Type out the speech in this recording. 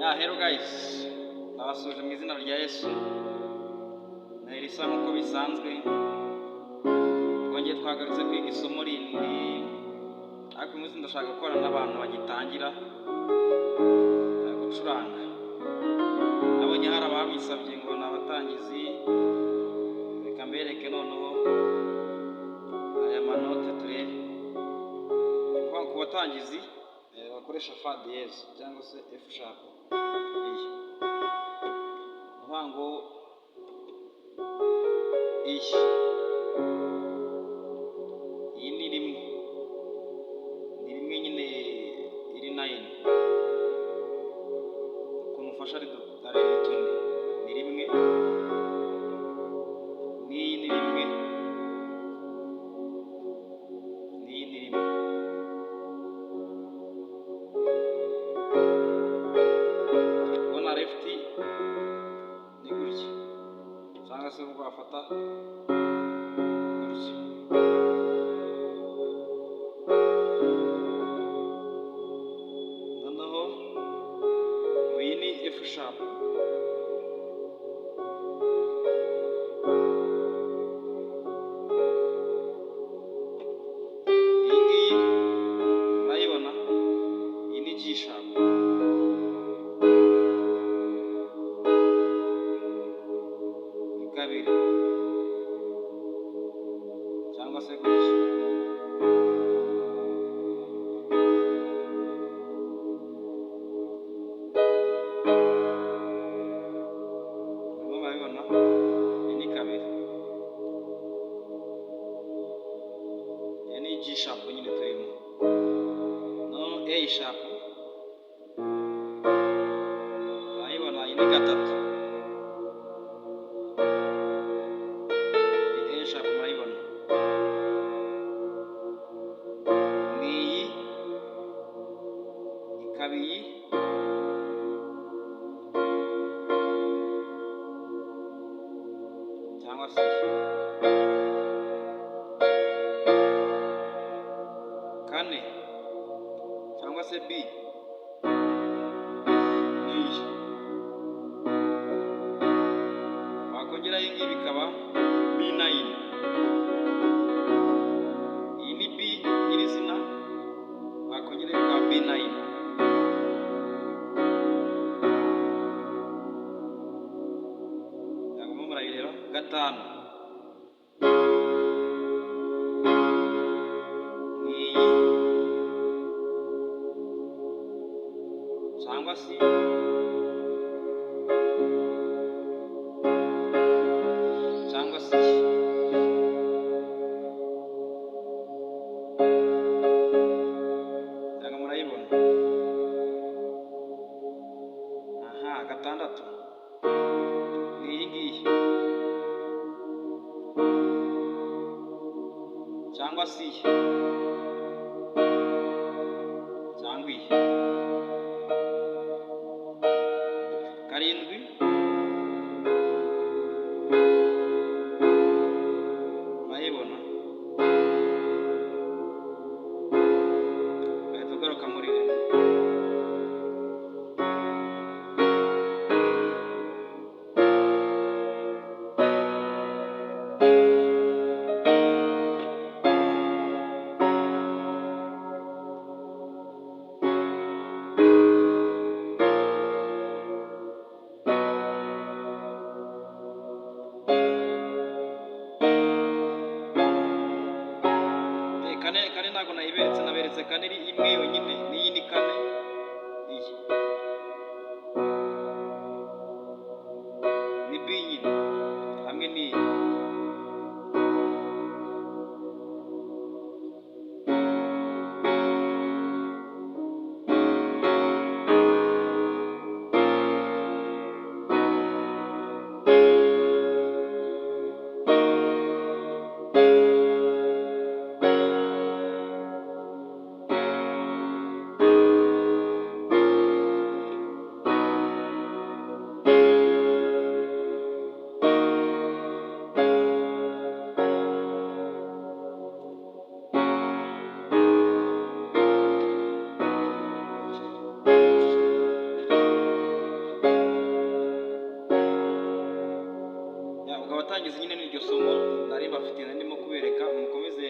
Yeah, hello guys, ndabasuhuje mu izina rya Yesu. Na Elisa nk'uko bisanzwe, twongeye twagarutse kwiga isomo rindi, ariko uyu munsi ndashaka gukorana n'abantu bagitangira gucuranga. Nabonye hari ababisabye ngo ni abatangizi, reka mbereke noneho aya manote turebe. Ni ukuvuga ku batangizi bakoresha fa dièse cyangwa se F sharp. Iyi. Ni ukuvuga ngo iyi. Iyi ni rimwe. Ni rimwe nyine iri nine. Ukuntu ufashe ari tune. Ni rimwe. N'iyi ni rimwe. N'iyi ni rimwe. Ubona left ni gutya. Cyangwa se ubwo wafata gutya. Noneho iyi ni F sharp. Iyi ngiyi murayibona, iyi ni G sharp. Ni kabiri cyangwa se gutya. Murimo murabibona, iyi ni kabiri. Iyi ni G sharp nyine turimo. Noneho A sharp murayibona, iyi ni gatatu. Iyi A sharp murayibona. Ni iyi, ikaba iyi, cyangwa se iyi. Kane cyangwa se B ni iyi. Wakongeraho iyi ngiyi bikaba B9. Iyi ni B nyirizina, wakongeraho bikaba B9. Ntabwo murimo murayireba. Gatanu ni iyi cyangwa se cyangwa se iyi. Ntabwo murayibona. Aha, gatandatu ni iyi ngiyi cyangwa se iyi cyangwa iyi. Karindwi murayibona, ugahita ugaruka muri rimwe. Kane kane ntabwo nayiberetse, naberetse kane iri imwe yonyine, n'iyi ni kane iyi ni B nyine hamwe n'iyi. Abatangizi nyine n'iryo somo nari mbafitiye, nari ndimo kubereka. Mukomeze.